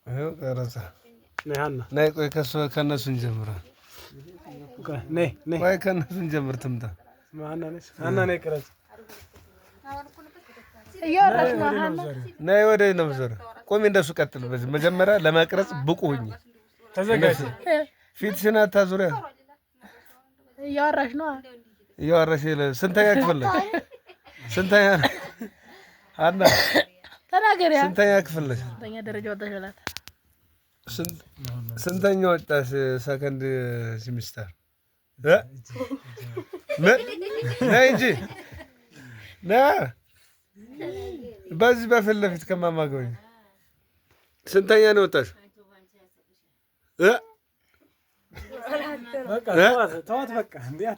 ይኸው ቀረጻ። ነይ ቆይ፣ ከእነሱ እንጀምር። ቆይ ከእነሱ እንጀምር። ትምጣ። ነይ ወደ ነው የምትዞሪው። ቆሚ፣ እንደሱ ቀጥል። በዚህ መጀመሪያ ለመቅረጽ ብቁ ሁኚ። ተዘጋጅ። ፊትሽን አታዙሪያ። እያወራሽ ነው። እያወራሽ ስንተኛ ክፍል ነሽ? ስንተኛ ሀና? ተናገሪ። ስንተኛ ክፍል ነሽ? ስንተኛ ደረጃ ወጣሽ በላት። ስንተኛ ወጣሽ? Second semester። ምን ነይ እንጂ ና በዚህ በፊት ለፊት ከማማገኝ ስንተኛ ነው ወጣሽ?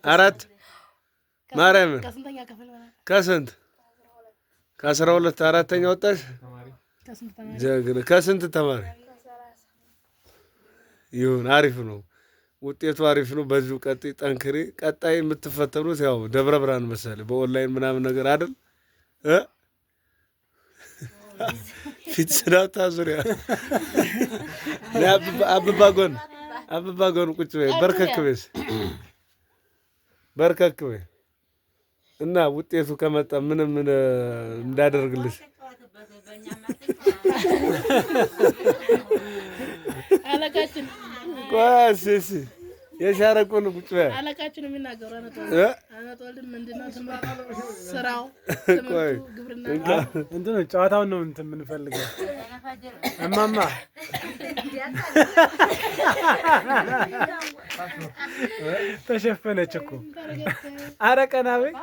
አራት ማርያምን ከስንት? ከ12 አራተኛ ወጣሽ። ጀግና። ከስንት ተማሪ ይሁን። አሪፍ ነው ውጤቱ፣ አሪፍ ነው። በዚሁ ቀጥይ፣ ጠንክሪ። ቀጣይ የምትፈተኑት ያው ደብረ ብርሃን መሰለኝ በኦንላይን ምናምን ነገር አይደል? ፊት ስናታ ዙሪያ አብባ ጎን አብባ ጎን ቁጭ በይ፣ በርከክ በይ፣ በርከክ በይ እና ውጤቱ ከመጣ ምንም እንዳደርግልሽ አለቃችን ቆይ የሻረቁን ቁጭ በይ። አለቃችን የሚናገሩ አነጦልም ምንድነው ስራው? ትምህርቱ ግብርና እንትኑ ጨዋታውን ነው እንትን የምንፈልገው። እማማ ተሸፈነች እኮ። ኧረ ቀና በይ።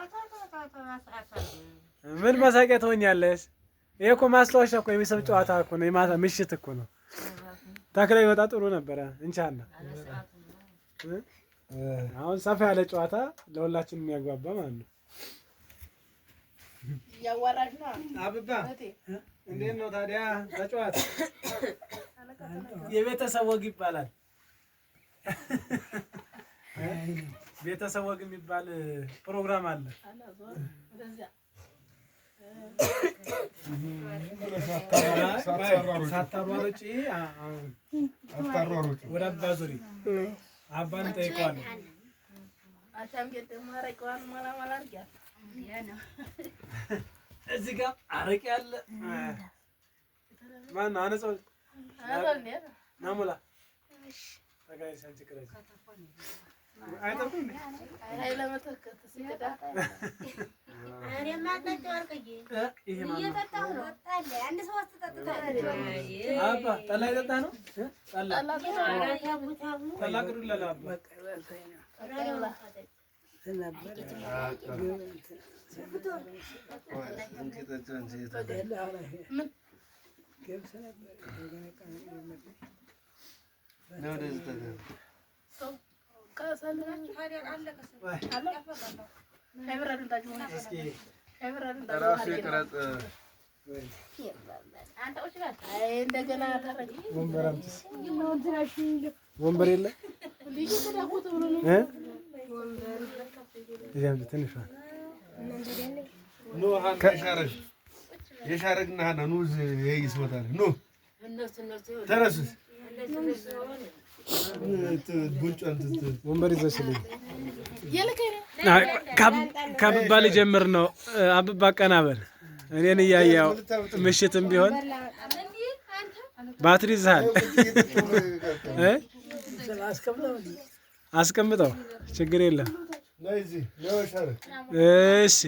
ምን መሳቂያ ትሆኛለሽ? ይሄ እኮ ማስታወሻ እኮ የሚሰብ ጨዋታ እኮ ነው። የማታ ምሽት እኮ ነው። ተክለ ይመጣ ጥሩ ነበረ። እንቻለ አሁን ሰፋ ያለ ጨዋታ ለሁላችን የሚያግባባ ማለት ነው። እያዋራሽ ነው። አብባ እንዴት ነው ታዲያ? ተጫዋት የቤተሰብ ወግ ይባላል። ቤተሰብ ወግ የሚባል ፕሮግራም አለ። ሳታሯሩጪ ወደ አባ ዙሪ። አባን ጠይቀዋለሁ። እዚህ ጋር አረቄ አለ። ማነው አነጸው? ናሙላ አባ ጠላ የጠጣ ነው። ጠላ ቅዱላ ለአባ ወንበር የለ ትንሿ የሻረግና ሀና ኑ ይስ ቦታ ኑ ተነሱ። ወንበር ይዘሽልኝ ከአብባ ልጀምር ነው። አብባ ቀና በል እኔን እያየው ምሽትም ቢሆን ባትሪ ይዘሃል። አስቀምጠው፣ ችግር የለም። እሺ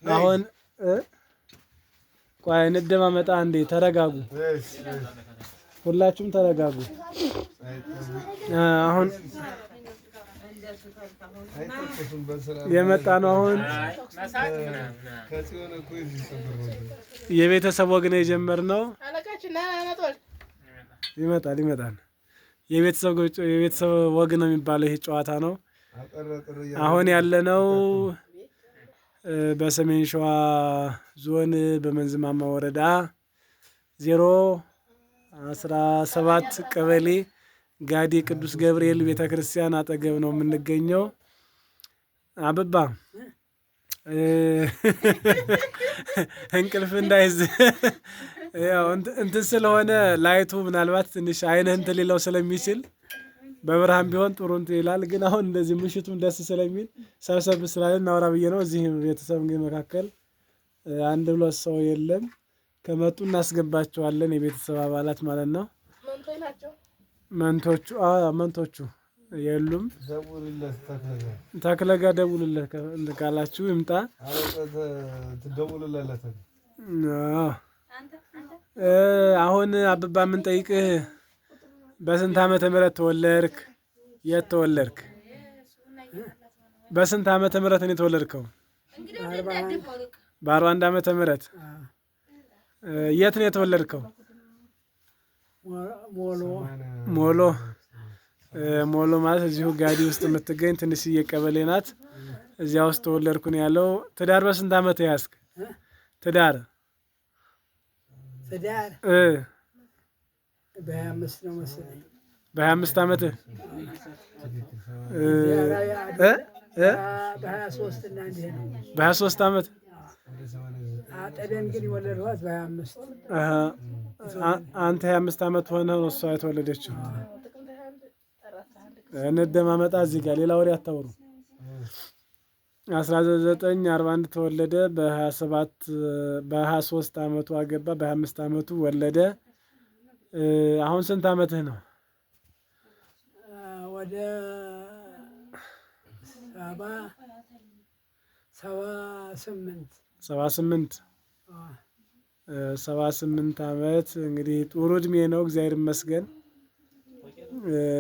አሁን ቆይ እንደማመጣ አንዴ ተረጋጉ፣ ሁላችሁም ተረጋጉ። አሁን የመጣ ነው። አሁን የቤተሰብ ወግ ነው የጀመርነው። ይመጣል ይመጣል። የቤተሰብ ወግ ነው የሚባለው ይሄ ጨዋታ ነው። አሁን ያለነው በሰሜን ሸዋ ዞን በመንዝማማ ወረዳ 017 ቀበሌ ጋዴ ቅዱስ ገብርኤል ቤተክርስቲያን አጠገብ ነው የምንገኘው። አበባ እንቅልፍ እንዳይዝ ያው እንትን ስለሆነ light ኡ ምናልባት ትንሽ አይንህ እንትን ሊለው ስለሚችል በብርሃን ቢሆን ጥሩ እንትን ይላል። ግን አሁን እንደዚህ ምሽቱም ደስ ስለሚል ሰብሰብ ስላለ እናውራ ብዬ ነው። እዚህ ቤተሰብ እንግዲህ መካከል አንድ ብሎ ሰው የለም። ከመጡ እናስገባቸዋለን፣ የቤተሰብ አባላት ማለት ነው። መንቶቹ መንቶቹ የሉም። ተክለ ጋር ደውሉለት ካላችሁ ይምጣ። አሁን አበባ የምንጠይቅህ በስንት ዓመተ ምህረት ተወለድክ? የት ተወለድክ? በስንት ዓመተ ምህረት ነው የተወለድከው? በ41 ዓመተ ምህረት። የት ነው የተወለድከው? ሞሎ። ሞሎ ማለት እዚሁ ጋዲ ውስጥ የምትገኝ ትንሽዬ ቀበሌ ናት። እዚያ ውስጥ ተወለድኩ ነው ያለው። ትዳር በስንት ዓመት ያዝክ? ትዳር ትዳር በ25 ነው መሰለኝ። በ25 ዓመት በ23 እና እንዲህ ነው። በ23 ዓመት አጠደን ግን የወለድኋት በ25። አንተ 25 ዓመት ሆነ ነው እሷ የተወለደችው። እንደማመጣ እዚህ ጋር ሌላ ወሬ አታወሩ። 1941 ተወለደ። በ27 በ23 ዓመቱ አገባ። በ25 ዓመቱ ወለደ። አሁን ስንት ዓመትህ ነው? ወደ 78። 78። 78 ዓመት እንግዲህ ጥሩ እድሜ ነው፣ እግዚአብሔር ይመስገን።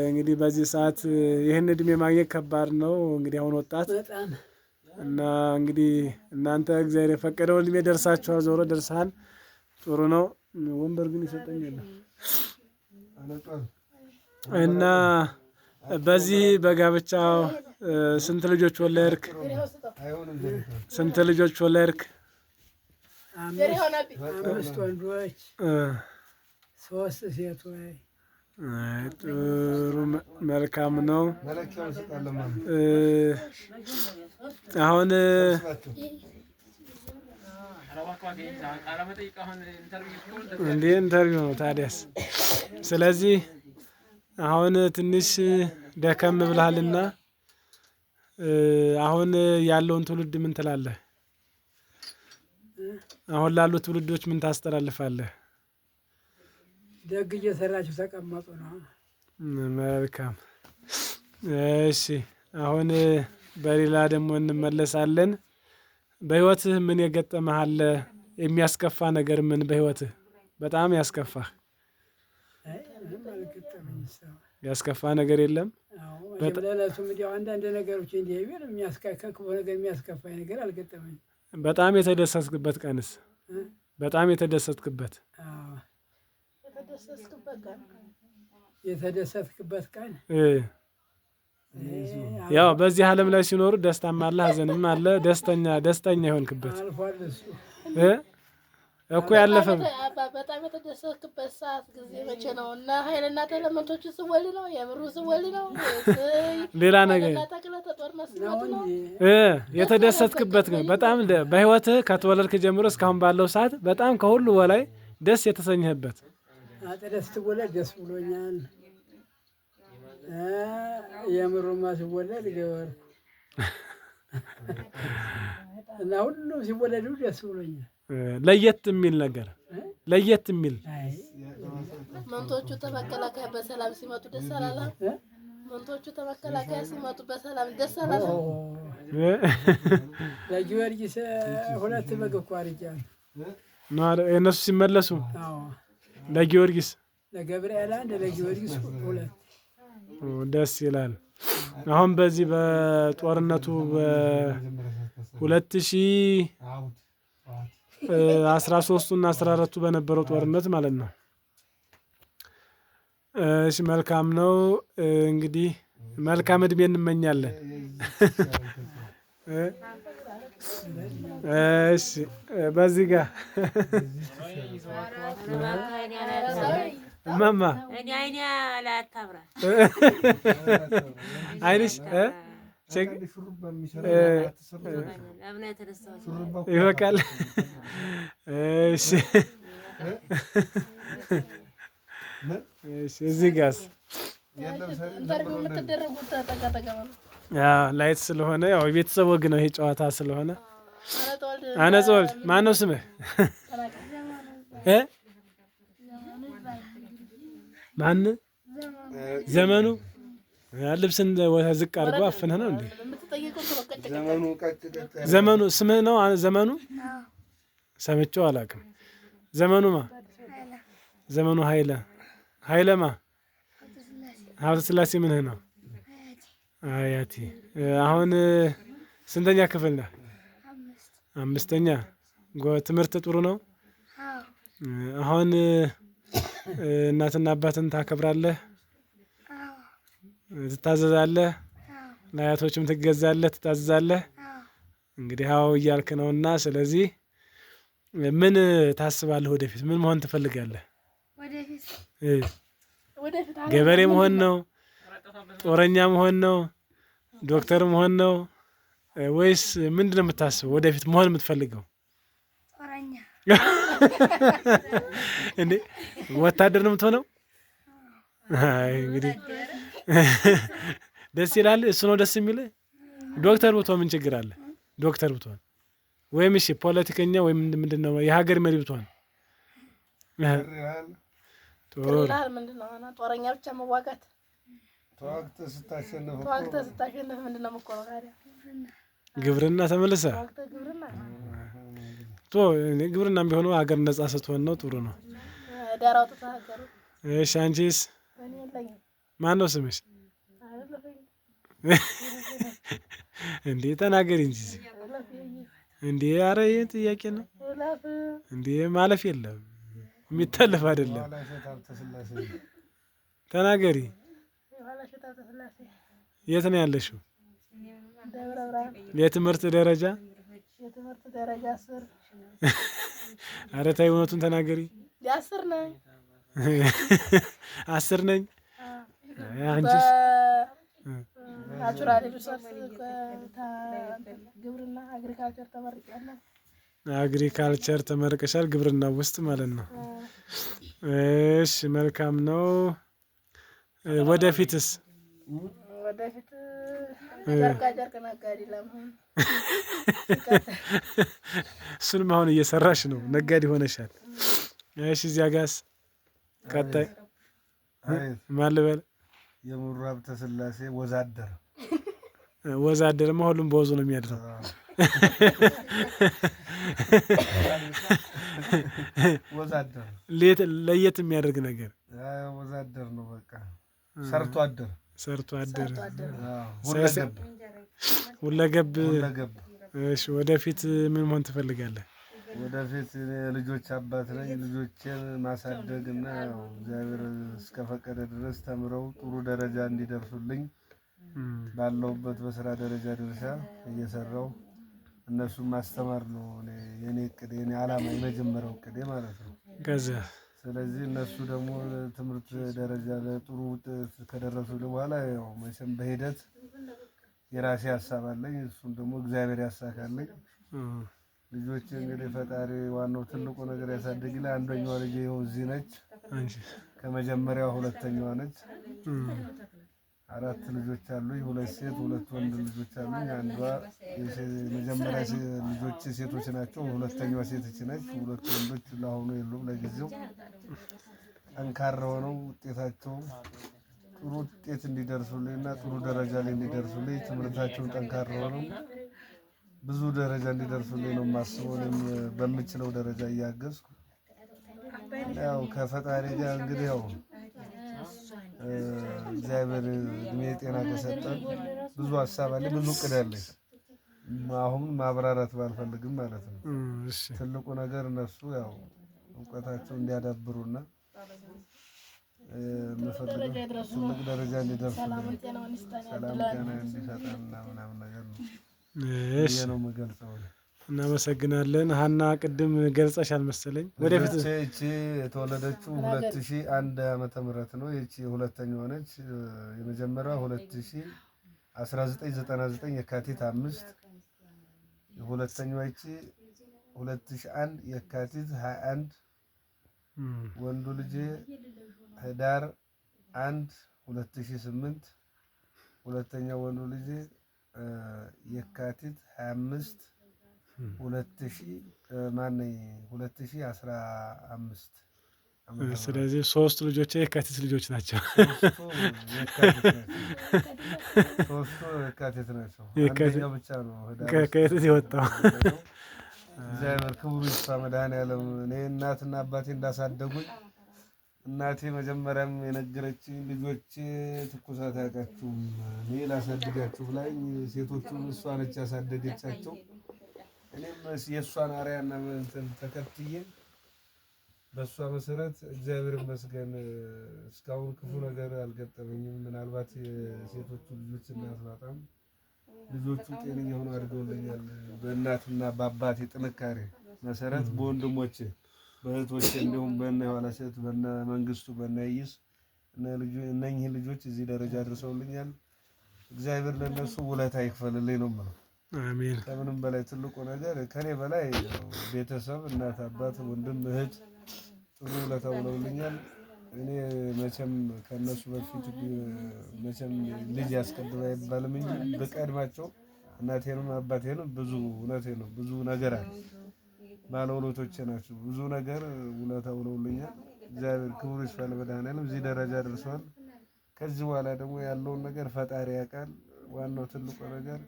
እንግዲህ በዚህ ሰዓት ይህን እድሜ ማግኘት ከባድ ነው። እንግዲህ አሁን ወጣት እና እንግዲህ እናንተ እግዚአብሔር የፈቀደውን እድሜ ደርሳችኋል፣ ዞሮ ደርሰሃል። ጥሩ ነው። ወንበር ግን ይሰጠኛል። እና በዚህ በጋብቻው ስንት ልጆች ወለድክ? ስንት ልጆች ወለድክ? 5 ወንዶች 3 ሴቶች። ጥሩ መልካም ነው። አሁን እንዴ interview ነው ታዲያስ። ስለዚህ አሁን ትንሽ ደከም ብለሃልና አሁን ያለውን ትውልድ ምን ትላለህ? አሁን ላሉ ትውልዶች ምን ታስተላልፋለህ? ደግ እየሰራችሁ ተቀመጡ ነው። መልካም እሺ። አሁን በሌላ ደግሞ እንመለሳለን። በህይወትህ ምን የገጠመህ አለ? የሚያስከፋ ነገር ምን በህይወትህ በጣም ያስከፋህ? ያስከፋ ነገር የለም? ለዕለቱም እንዲያው አንዳንድ ነገሮች እንዲህ ቢል የሚያስከፋ ነገር የሚያስከፋኝ ነገር አልገጠመኝም። በጣም የተደሰትክበት ቀንስ? በጣም የተደሰትክበት የተደሰትክበት ቀን ያው በዚህ ዓለም ላይ ሲኖሩ ደስታም አለ ሀዘንም አለ። ደስተኛ ደስተኛ የሆንክበት አልፏል እሱ እኮ ያለፈ በጣም የተደሰትክበት ሰዓት ጊዜ መቼ ነው? እና ኃይልና ተለመንቶቹ ስወልድ ነው? የምሩ ስወልድ ነው? ሌላ ነገር የተደሰትክበት ግን በጣም በህይወትህ ከተወለድክ ጀምሮ እስካሁን ባለው ሰዓት በጣም ከሁሉ በላይ ደስ የተሰኘህበት? አጠደ ስትወለድ ደስ ብሎኛል። የምሩማ ሲወለድ ገበርኩ እና ሁሉም ሲወለዱ ደስ ብሎኛል። ለየት የሚል ነገር ለየት የሚል መንቶቹ ተመከላከያ በሰላም ሲመጡ ደስ አላለም? መንቶቹ ተመከላከያ ሲመጡ በሰላም ደስ አላለም? ለጊዮርጊስ 2 በግ እኮ አርጃለሁ። እነሱ ሲመለሱ ለጊዮርጊስ ለገብርኤል 1 ለጊዮርጊስ 2። ደስ ይላል። አሁን በዚህ በጦርነቱ በ2013 እና 14 በነበረው ጦርነት ማለት ነው። እሺ መልካም ነው። እንግዲህ መልካም እድሜ እንመኛለን። እሺ በዚህ ጋር እማማ አይንሽ ይበቃል። እሺ እዚህ ጋስ light ስለሆነ ያው የቤተሰብ ወግ ነው ይሄ ጨዋታ ስለሆነ። አነጸ ወልድ ማን ነው ስምህ? ማን ዘመኑ? ልብስን ዝቅ አድርጎ አፍነህ ነው እንዴ? ዘመኑ ስምህ ነው? ዘመኑ ሰምቼው አላውቅም። ዘመኑማ ዘመኑ ኃይለ ኃይለማ ሀብተ ስላሴ ምንህ ነው? አያቴ። አሁን ስንተኛ ክፍል ነህ? አምስተኛ። ትምህርት ጥሩ ነው? አሁን እናትና አባትን ታከብራለህ? ትታዘዛለህ? ለአያቶችም ትገዛለህ፣ ትታዘዛለህ? እንግዲህ አዎ እያልክ ነውና፣ ስለዚህ ምን ታስባለህ? ወደፊት ምን መሆን ትፈልጋለህ? ገበሬ መሆን ነው? ጦረኛ መሆን ነው? ዶክተር መሆን ነው? ወይስ ምንድን ነው የምታስበው ወደፊት መሆን የምትፈልገው? ጦረኛ። እንዴ ወታደር ነው የምትሆነው? አይ እንግዲህ ደስ ይላል። እሱ ነው ደስ የሚል። ዶክተር ብትሆን ምን ችግር አለ? ዶክተር ብትሆን ወይም እሺ ፖለቲከኛ ወይም ምንድን ነው የሀገር መሪ ብትሆን ጥሩ። ጦረኛ ብቻ መዋጋት ተዋግተህ ስታሸንፍ ተዋግተህ ስታሸንፍ ምንድን ነው የምትቆረው ታዲያ? ግብርና ተመልሰ ግብርና ግብርና ቢሆን ሀገር ነጻ ስትሆን ነው ጥሩ ነው። ዳር አውጥተህ ሀገሩ። እሺ አንቺስ ማን ነው ስምሽ? እንዴ ተናገሪ እንጂ እንዴ! አረ ይሄ ጥያቄ ነው እንዴ! ማለፍ የለም የሚታለፍ አይደለም። ተናገሪ። የት ነው ያለሽው? የትምህርት ደረጃ? የትምህርት ደረጃ 10። አረ ተይ እውነቱን ተናገሪ። 10 ነኝ። 10 ነኝ። አንቺስ? Natural resource ግብርና agriculture ተመርቄያለሁ። Agriculture ተመርቀሻል፣ ግብርና ውስጥ ማለት ነው። እሺ መልካም ነው። ወደፊትስ? ወደፊት ጨርቃ ጨርቅ ነጋዴ ለመሆን። እሱንም አሁን እየሰራሽ ነው፣ ነጋዴ ሆነሻል። እሺ እዚያ ጋስ ቀጣይ ማን ልበል? የሙሩ ሀብተ ስላሴ ወዛደር። ወዛደርማ ሁሉም በወዙ ነው የሚያድረው። ወዛደር ለየት የሚያደርግ ነገር ወዛደር ነው። በቃ ሰርቶ አደር። ሰርቶ አደር ሁለገብ። እሺ ወደፊት ምን መሆን ትፈልጋለህ? ወደፊት የልጆች አባት ነኝ። ልጆቼን ማሳደግ እና እግዚአብሔር እስከፈቀደ ድረስ ተምረው ጥሩ ደረጃ እንዲደርሱልኝ ባለሁበት በስራ ደረጃ ድርሻ እየሰራው እነሱን ማስተማር ነው የኔ እቅድ፣ የኔ ዓላማ፣ የመጀመሪያው እቅዴ ማለት ነው። ከዚያ ስለዚህ እነሱ ደግሞ ትምህርት ደረጃ ለጥሩ ውጤት ከደረሱ በኋላ ያው መቼም በሂደት የራሴ ሀሳብ አለኝ። እሱን ደግሞ እግዚአብሔር ያሳካልኝ። ልጆች እንግዲህ ፈጣሪ ዋናው ትልቁ ነገር ያሳድግልኝ። አንደኛዋ ልጅ ይኸው እዚህ ነች። ከመጀመሪያዋ ሁለተኛዋ ነች። 4 ልጆች አሉኝ። 2 ሴት 2 ወንድ ልጆች አሉኝ። አንዷ የመጀመሪያ ልጆች ሴቶች ናቸው። ሁለተኛዋ ሴቶች ነች። 2 ወንዶች ለአሁኑ የሉም። ለጊዜው ጠንካራ ሆነው ውጤታቸው ጥሩ ውጤት እንዲደርሱልኝና ጥሩ ደረጃ ላይ እንዲደርሱልኝ ትምህርታቸውን ጠንካራ ሆነው ብዙ ደረጃ እንዲደርሱልኝ ነው የማስበው። እኔም በምችለው ደረጃ እያገዝኩ ያው ከፈጣሪ ጋር እንግዲህ ያው እግዚአብሔር እድሜ ጤና ከሰጠን ብዙ ሀሳብ አለኝ፣ ብዙ እቅድ አለኝ። አሁን ማብራራት ባልፈልግም ማለት ነው። ትልቁ ነገር እነሱ ያው እውቀታቸው እንዲያዳብሩና የምፈልገው ትልቅ ደረጃ እንዲደርሱ ሰላም ጤና እንዲሰጠንና ምናምን ነገር ነው። እሺ ነው የምገልጸው። እናመሰግናለን። ሀና ቅድም ገልጸሻል መሰለኝ። ወደፊት ይቺ የተወለደችው 2001 ዓመተ ምህረት ነው። ይቺ ሁለተኛዋ ነች። የመጀመሪያዋ 1999 የካቲት 5፣ የሁለተኛዋ ይቺ 2001 የካቲት 21 ወንዱ ልጄ ህዳር 1 2008፣ ሁለተኛው ወንዱ ልጄ የካቲት 25 2000 ማነኝ 2015። ስለዚህ ሶስቱ ልጆች የካቲት ልጆች ናቸው። ሶስቱ የካቲት ናቸው። አንደኛው ብቻ ነው ከየት የወጣው። እግዚአብሔር ክብሩ ይስፋ መድኃኔዓለም። እኔ እናትና አባቴ እንዳሳደጉኝ እናቴ መጀመሪያም የነገረችኝ ልጆቼ ትኩሳት አያውቃችሁም፣ እኔ ላሳድጋችሁ ብላኝ ሴቶቹን እሷ ነች ያሳደገቻቸው። እኔም የእሷን አርአያና እንትን ተከትዬ በእሷ መሰረት እግዚአብሔር ይመስገን እስካሁን ክፉ ነገር አልገጠመኝም። ምናልባት የሴቶቹ ልጆች እናት ባጣም ልጆቹ ጤነኛ ሆነው አድርገውልኛል። በእናትና በአባቴ ጥንካሬ መሰረት በወንድሞቼ በእህቶቼ እንዲሁም በእነ የኋላሸት በእነ መንግስቱ በእነ ይስ እነኝህ ልጆች እዚህ ደረጃ አድርሰውልኛል። እግዚአብሔር ለእነሱ ውለታ ይክፈልልኝ ነው የምለው። አሜን። ከምንም በላይ ትልቁ ነገር ከኔ በላይ ቤተሰብ፣ እናት፣ አባት፣ ወንድም፣ እህት ጥሩ ውለታ ውለውልኛል። እኔ መቼም ከእነሱ በፊት መቼም ልጅ ያስቀድም አይባልም እንጂ ብቀድማቸው እናቴንም አባቴንም ብዙ እውነቴ ነው ብዙ ነገር አለ። ባለውለቶቼ ናቸው። ብዙ ነገር ውለታ ውለውልኛል። እግዚአብሔር ክብሩ ይስፋ ለመድኃኔዓለም እዚህ ደረጃ ደርሰዋል። ከዚህ በኋላ ደግሞ ያለውን ነገር ፈጣሪ ያውቃል። ዋናው ትልቁ ነገር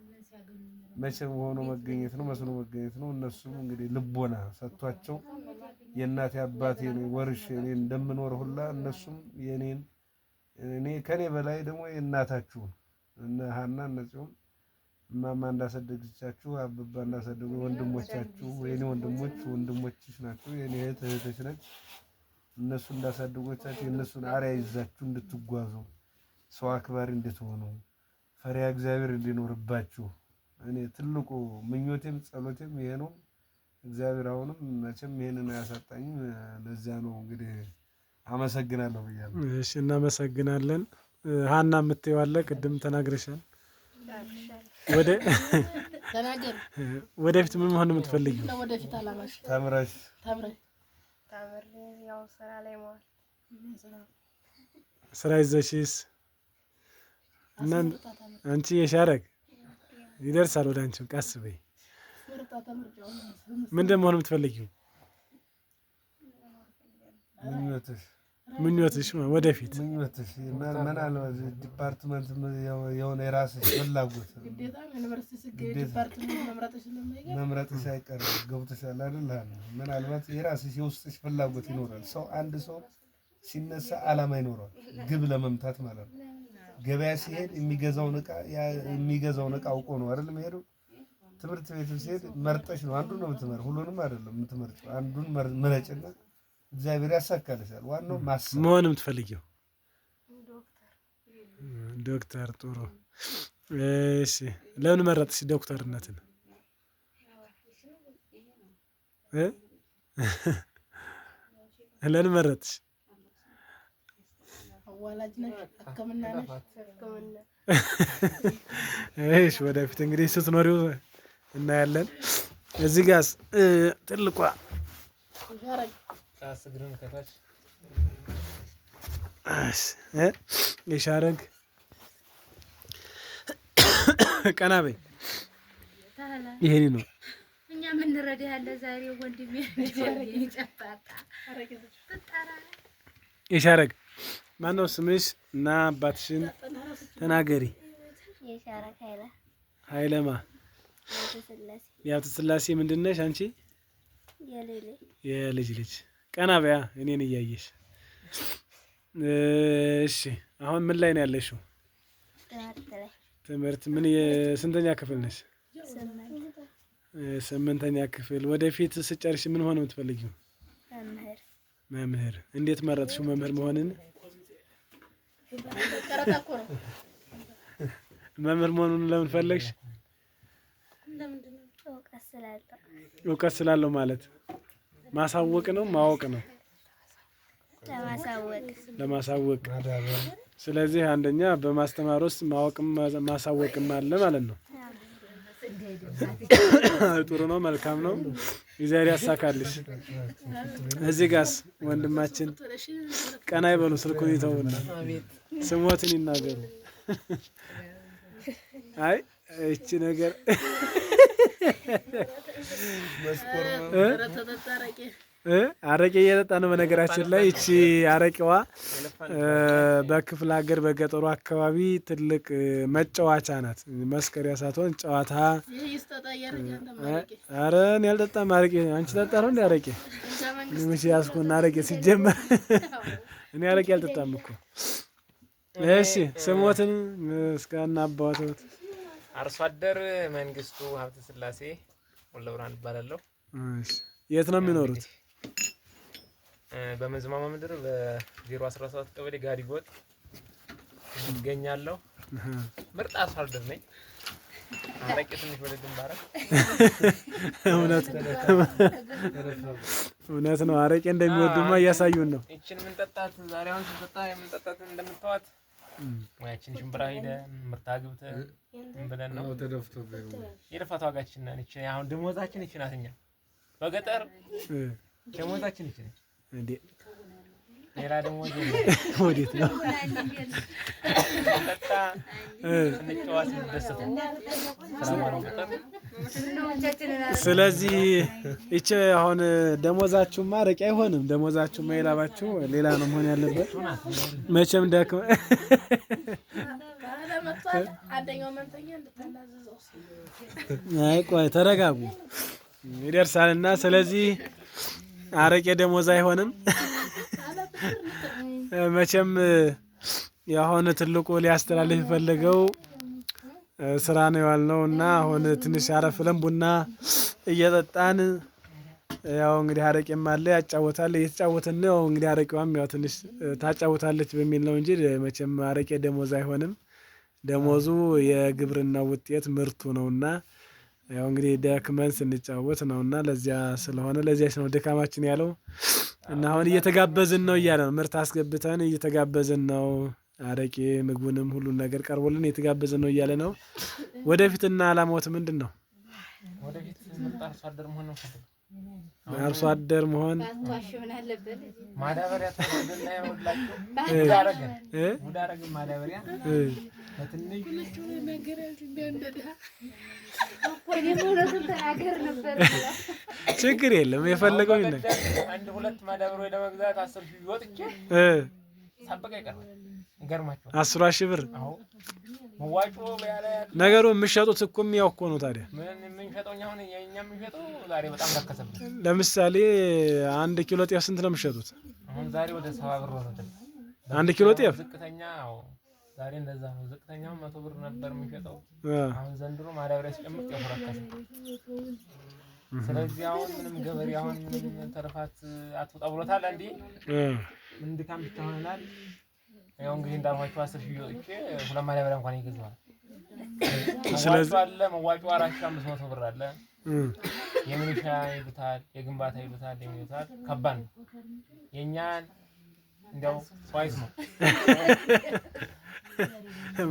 መቼም ሆኖ መገኘት ነው፣ መስሎ መገኘት ነው። እነሱም እንግዲህ ልቦና ሰጥቷቸው የእናቴ አባቴ ወርሼ እኔ እንደምኖር ሁላ እነሱም የኔን እኔ ከኔ በላይ ደግሞ የእናታችሁን እነ ሀና እነ ጽዮን እማማ እንዳሳደገቻችሁ አበባ እንዳሳደጉ ወንድሞቻችሁ የኔ ወንድሞች ወንድሞችሽ ናቸው፣ የኔ እህት እህቶች ነች። እነሱ እንዳሳደጎቻችሁ የእነሱን አርአያ ይዛችሁ እንድትጓዙ ሰው አክባሪ እንድትሆኑ ፈሪሃ እግዚአብሔር እንዲኖርባችሁ እኔ ትልቁ ምኞቴም ጸሎቴም ይሄ ነው። እግዚአብሔር አሁንም መቼም ይሄንን አያሳጣኝም። ለዚያ ነው እንግዲህ አመሰግናለሁ ብያለሁ። እሺ እናመሰግናለን። ሀና የምትይው አለ? ቅድም ተናግረሻል። ወደፊት ምን መሆን የምትፈልጊው? ወደፊት አላማሽ? ተምረሽ ተምረሽ ተምሬ ያው ስራ ላይ መዋል። ስራ ይዘሽስ? እና አንቺ የሻረግ ይደርሳል ወደ አንቺም ቀስ በይ። ምንድን መሆን የምትፈልጊው? ምኞትሽ ምኞትሽ ወደፊት ምኞትሽ ምናልባት department የሆነ የራስሽ ፍላጎት መምረጥሽ አይቀርም። ገብቶሻል አይደል? ምናልባት የራስሽ የውስጥሽ ፍላጎት ይኖራል። ሰው አንድ ሰው ሲነሳ አላማ ይኖረዋል፣ ግብ ለመምታት ማለት ነው። ገበያ ሲሄድ የሚገዛውን እቃ አውቆ ነው አይደል የሚሄደው። ትምህርት ቤትም ሲሄድ መርጠሽ ነው፣ አንዱን ነው የምትመር፣ ሁሉንም አይደለም የምትመርጪው። አንዱን ምረጭና እግዚአብሔር ያሳካልሻል። ዋናው ማሰብ። መሆን የምትፈልጊው ዶክተር። ጥሩ። እሺ፣ ለምን መረጥሽ ዶክተርነትን? ለምን መረጥሽ? እሺ፣ ወደፊት እንግዲህ ስትኖሪው እናያለን። እዚህ ጋር ትልቋ የሻረግ ቀና በይ። ይሄኔ ነው እኛ የምንረዳ ያለ ዛሬ ወንድሜ የሻረግ ማነው ስምሽ እና አባትሽን ተናገሪ። ኃይለማ የሀብተ ስላሴ ምንድን ነሽ አንቺ? የልጅ ልጅ። ቀና በያ እኔን እያየሽ። እሺ አሁን ምን ላይ ነው ያለሽው? ትምህርት ምን ስንተኛ ክፍል ነሽ? 8ኛ ክፍል። ወደፊት ስጨርሽ ምን ሆነ የምትፈልጊው? መምህር። እንዴት መረጥሽው መምህር መሆንን? መምህር መሆኑን ለምን ፈለግሽ? እውቀት ስላለው ማለት ማሳወቅ ነው ማወቅ ነው? ለማሳወቅ። ስለዚህ አንደኛ በማስተማር ውስጥ ማወቅም ማሳወቅም አለ ማለት ነው። ጥሩ ነው፣ መልካም ነው። እግዚአብሔር ያሳካልሽ። እዚህ ጋስ ወንድማችን ቀና ይበሉ፣ ስልኩን ይተውና ስሞትን ይናገሩ። አይ እቺ ነገር አረቄ እየጠጣ ነው። በነገራችን ላይ እቺ አረቄዋ በክፍለ ሀገር በገጠሩ አካባቢ ትልቅ መጫወቻ ናት። መስከሪያ ሳትሆን ጨዋታ። ኧረ እኔ አልጠጣም አረቄ። አንቺ ጠጣ ነው እንደ አረቄ ምሽ ያዝኩና አረቄ ሲጀመር እኔ አረቄ አልጠጣም እኮ። እሺ ስሞትን እስከ አባቶት። አርሶ አደር መንግስቱ ሀብተ ስላሴ ወለብርሃን እባላለሁ። እሺ የት ነው የሚኖሩት? በመንዝማማ ምድር በ017 ቀበሌ ጋዲጎጥ እገኛለሁ። ምርጥ አርሶ አደር ነኝ። አረቄ ትንሽ ወደ ግንባር እውነት ነው። አረቄ እንደሚወዱማ እያሳዩን ነው። ይችን የምንጠጣት ዛሬ አሁን ስንጠጣ የምንጠጣት እንደምታዋት ሙያችን ሽምብራ ሄደን ምርት አግብተን ምን ብለን ነው የልፋት ዋጋችን ነን። ይችን አሁን ደሞዛችን ይችን ናት። እኛ በገጠር ደሞዛችን ይችን ነች። ሌላ ደሞዝ ወዴት ነው? ስንጠጣ ስንጫወት ስንደሰት ነው። ሰላም ነው ገጠር። ስለዚህ ይቺ አሁን ደሞዛችሁማ አረቄ አይሆንም። ደሞዛችሁማ የላባችሁ ሌላ ነው መሆን ያለበት። መቼም ደክመ አይ ቆይ ተረጋጉ፣ ይደርሳልና። ስለዚህ አረቄ ደሞዝ አይሆንም። መቼም የአሁን ትልቁ ሊያስተላልፍ የፈለገው ስራ ነው ያልነው እና አሁን ትንሽ አረፍ ብለን ቡና እየጠጣን ያው እንግዲህ አረቄም አለ ያጫወታል፣ እየተጫወትን ነው። ያው እንግዲህ አረቄዋም ያው ትንሽ ታጫወታለች በሚል ነው እንጂ መቼም አረቄ ደሞዝ አይሆንም። ደሞዙ የግብርና ውጤት ምርቱ ነውና ያው እንግዲህ ደክመን ስንጫወት ነውና ለዚያ ስለሆነ ለዚያች ነው ድካማችን ያለው እና አሁን እየተጋበዝን ነው እያለ ነው። ምርት አስገብተን እየተጋበዝን ነው። አረቄ ምግቡንም ሁሉን ነገር ቀርቦልን እየተጋበዝን ነው እያለ ነው። ወደፊትና አላማዎት ምንድን ነው? ወደፊት ምርጥ አርሶ አደር መሆን ነው የምፈልገው። አርሶ አደር መሆን ማዳበሪያ ተወደና ያወላችሁ ጉድ አረገን ጉድ አረገን ማዳበሪያ በትንሽ ችግር የለም የፈለገው ይነ አንድ ሁለት ማዳበሪያ ለመግዛት 10,000 ወጥቼ ሳበቃ ይቀርባል። ይገርማችኋል። 10,000 ብር አዎ መዋጮ ያለ ነገሩ የምሸጡት እኮ ያው እኮ ነው። ታዲያ ምን የምንሸጠው እኛ አሁን የኛ የምንሸጠው ዛሬ በጣም ረከሰብን። ለምሳሌ 1 ኪሎ ጤፍ ስንት ነው የምሸጡት? አሁን ዛሬ ወደ 70 ብር ወረደ። 1 ኪሎ ጤፍ ዝቅተኛ አዎ ዛሬ እንደዛ ነው። ዝቅተኛው 100 ብር ነበር የሚሸጠው። አሁን ዘንድሮ ማዳበሪያ ሲጨምር ጤፉ ረከሰ። ስለዚህ አሁን ምንም ገበሬ አሁን ምንም ተርፋት አትወጣ ብሎታል። አንዴ ምን ድካም ብቻ ሆነናል። ያው እንግዲህ እንዳልኳቸው 10,000 ወጥቼ ሁለት ማዳበሪያ እንኳን ይገዛዋል። ስለዚህ መዋጮ አለ። መዋጮ 4,500 ብር አለ። የሚሊሻ ይሉታል፣ የግንባታ ይሉታል፣ የሚሉታል ከባድ ነው። የእኛን እንዲያው ሰው አይስማው።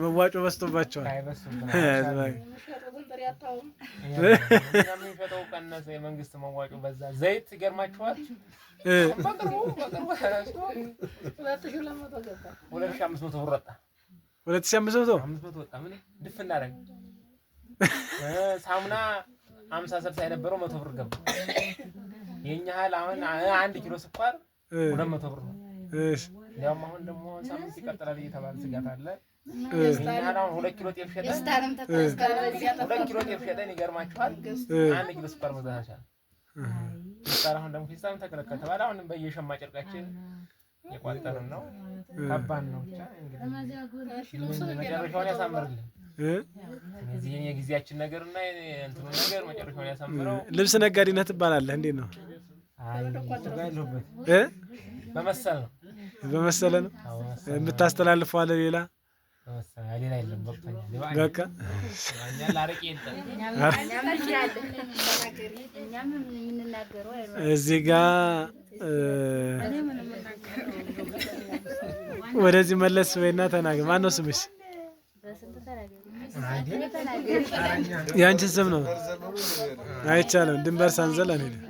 መዋጮ በዝቶባቸዋል። የምንሸጠው ቀነሰ፣ የመንግስት መዋጮ በዛ። ዘይት ይገርማችኋል። በቅርቡ በቅርቡ ተነስቶ 2,500 ብር ወጣ። 2,500 500 ወጣ። ምን ድፍ እናደርግ። ሳሙና 50 60 የነበረው 100 ብር ገባ። የኛ ያህል አሁን 1 ኪሎ ስኳር 200 ብር ነው። እንዲያውም አሁን ደግሞ ሳምንት ይቀጥላል እየተባለ ስጋት አለ። የኛ ያህል አሁን 2 ኪሎ ጤፍ ሸጠን 2 ኪሎ ጤፍ ሸጠን ይገርማችኋል 1 ኪሎ ስኳር መግዛት አልቻልንም። ስኳር አሁን ደግሞ ፌስታልም ተከለከለ ተባለ። አሁንም በየሸማ ጨርቃችን የቋጠርን ነው። ከባድ ነው። ብቻ እንግዲህ መጨረሻውን ያሳምርልን። እነዚህን የጊዜያችን ነገርና እንትኑ ነገር መጨረሻውን ያሳምረው። ልብስ ነጋዴነት ትባላለህ። እንዴት ነው? አይ እሱ ጋር የለሁበት በመሰል ነው በመሰለ ነው የምታስተላልፈው አለ ሌላ በመሰለ ሌላ የለም። በቅቶኛል። በቃ አረቄ የለም። እዚህ ጋ ወደዚህ መለስ በይና ተናገር። ማነው ስምሽ? የአንቺን ስም ነው አይቻልም። ድንበር ሳንዘል አንሄድም።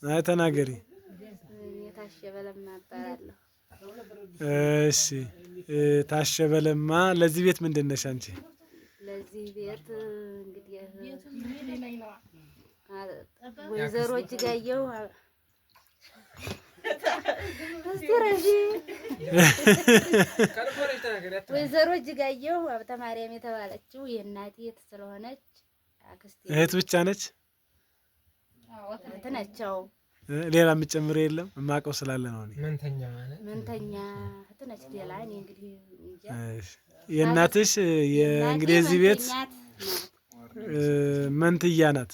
አይ ተናገሪ። እሺ ታሸበ ለማ ለዚህ ቤት ምንድን ነሽ አንቺ? ለዚህ ቤት እንግዲህ ወይዘሮ እጅጋየሁ ወይዘሮ እጅጋየሁ ሀብተ ማርያም የተባለችው የእናቴ እህት ስለሆነች አክስቴ እህት ብቻ ነች። እህት ናቸው። ሌላ የምትጨምረው የለም? የማውቀው ስላለ ነው። እኔ መንተኛ እህት ነች። ሌላ እኔ እንግዲህ እንጃ። የእናትሽ እንግዲህ የዚህ ቤት መንትያ ናት።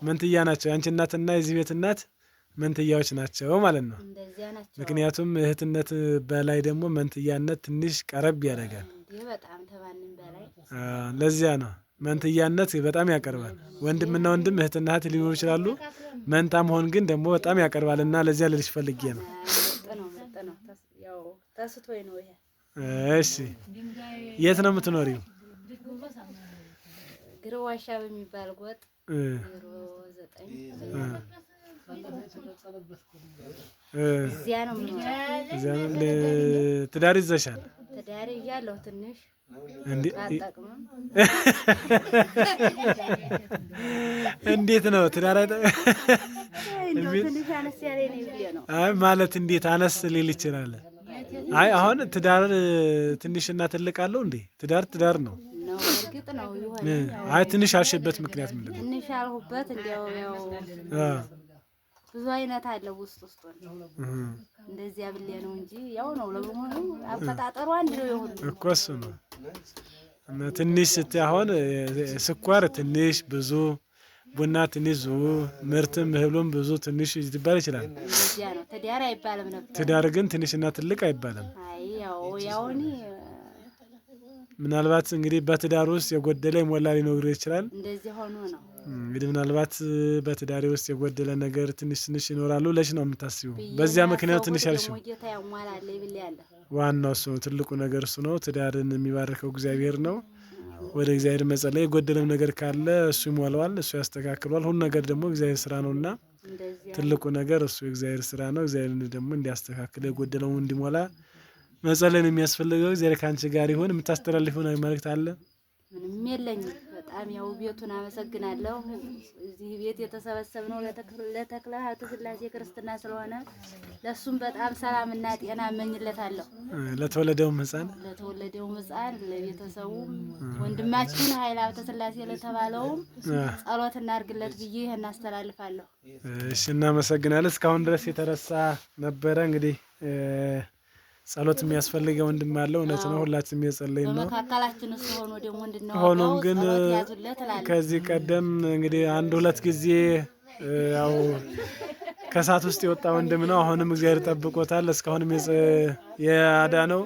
መንትያ ናቸው። የአንቺ እናትና የዚህ ቤት እናት መንትያዎች ናቸው ማለት ነው። ምክንያቱም እህትነት በላይ ደግሞ መንትያነት ትንሽ ቀረብ ያደርጋል። ለዚያ ነው መንትያነት በጣም ያቀርባል። ወንድምና ወንድም እህትና እህት ሊኖሩ ይችላሉ። መንታ መሆን ግን ደግሞ በጣም ያቀርባል እና ለዚያ ልልሽ ፈልጌ ነው። እሺ የት ነው የምትኖሪው? ግርዋሻ በሚባል ጎጥ 09 እዚያ ነው የምኖረው። ትዳር ይዘሻል? ትዳር ይዣለሁ። ትንሽ አልጠቅምም። እንዴት ነው ትዳር? ትንሽ አነስ ያለ ነው። አይ ማለት እንዴት አነስ ሊል ይችላል? አይ አሁን ትዳር ትንሽና ትልቅ አለው እንዴ? ትዳር ትዳር ነው። እርግጥ ነው። አይ ትንሽ ያልሽበት ምክንያት ምንድን ነው? ትንሽ ያልሁበት እንዲያው ያው ብዙ አይነት አለው ውስጥ ውስጡን እንደዚያ ብሌ ነው እንጂ ያው ነው። ለመሆኑ አፈጣጠሩ አንድ ነው የሁሉ እኮ እሱ ነው። እና ትንሽ ስትይ አሁን ስኳር ትንሽ ብዙ፣ ቡና ትንሽ ብዙ፣ ምርትም እህሉም ብዙ ትንሽ ሊባል ይችላል። እንደዚያ ነው። ትዳር አይባልም ነበር። ትዳር ግን ትንሽና ትልቅ አይባልም። አይ ያው ያው እኔ ምናልባት እንግዲህ በትዳር ውስጥ የጎደለ የሞላ ሊኖር ይችላል። እንደዚህ ሆኖ ነው እንግዲህ ምናልባት በትዳሬ ውስጥ የጎደለ ነገር ትንሽ ትንሽ ይኖራሉ ለሽ ነው የምታስቢው። በዚያ ምክንያት ትንሽ ያልሽው ዋናው እሱ ነው። ትልቁ ነገር እሱ ነው። ትዳርን የሚባርከው እግዚአብሔር ነው። ወደ እግዚአብሔር መጸለይ፣ የጎደለም ነገር ካለ እሱ ይሞላዋል፣ እሱ ያስተካክሏል። ሁሉ ነገር ደግሞ እግዚአብሔር ስራ ነውና ትልቁ ነገር እሱ የእግዚአብሔር ስራ ነው። እግዚአብሔር ደግሞ እንዲያስተካክል የጎደለውን እንዲሞላ መጸለይ ነው የሚያስፈልገው። እግዚአብሔር ከአንቺ ጋር ይሁን። የምታስተላልፊው መልእክት አለ? ምንም የለኝም። በጣም ያው ቤቱን አመሰግናለሁ። እዚህ ቤት የተሰበሰብነው ለተክለ ሀብተ ሥላሴ ክርስትና ስለሆነ ለሱም በጣም ሰላምና ጤና እመኝለታለሁ። ለተወለደውም ሕፃን ለተወለደውም ሕፃን ለቤተሰቡም፣ ወንድማችን ኃይለ ሀብተ ሥላሴ ለተባለውም ጸሎት እናድርግለት ብዬ ይሄን አስተላልፋለሁ። እሺ፣ እናመሰግናለን። እስካሁን ድረስ የተረሳ ነበረ እንግዲህ ጸሎት የሚያስፈልገው ወንድም አለ። እውነት ነው፣ ሁላችንም እየጸለይን ነው። በመካከላችን እሱ ሆኖ ደግሞ እንድናወጋው ሆኖም ግን ጸሎት ያዙለት እላለሁ። ከዚህ ቀደም እንግዲህ አንድ ሁለት ጊዜ ያው ከእሳት ውስጥ የወጣ ወንድም ነው። አሁንም እግዚአብሔር ጠብቆታል። እስካሁንም ያዳነው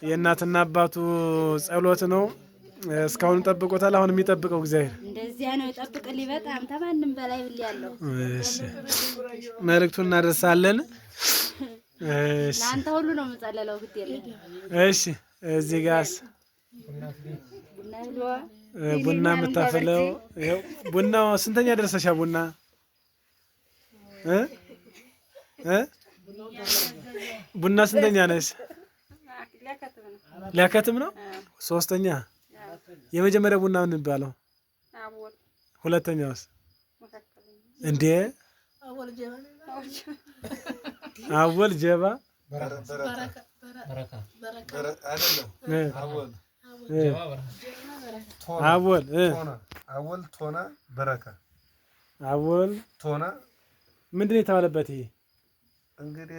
የእናትና አባቱ ጸሎት ነው። እስካሁንም ጠብቆታል። አሁንም የሚጠብቀው እግዚአብሔር እንደዚያ ነው። ይጠብቅልኝ በጣም ተማንም በላይ ብያለሁ። እሺ፣ መልእክቱን እናደርሳለን። እሺ ለአንተ ሁሉ ነው የምጸለለው። ግድ የለም። እሺ፣ እዚህ ጋርስ ቡና የምታፈለው ይኸው። ቡናው ስንተኛ ደረሰሻ? ቡና እ እ ቡና ስንተኛ ነሽ? ሊያከትም ነው። ሶስተኛ። የመጀመሪያ ቡና ምን የሚባለው? ሁለተኛውስ? እንዴ አወል ጀባ አወል አወል ቶና በረካ አወል ቶና ምንድን ነው የተባለበት ይሄ? እንግዲህ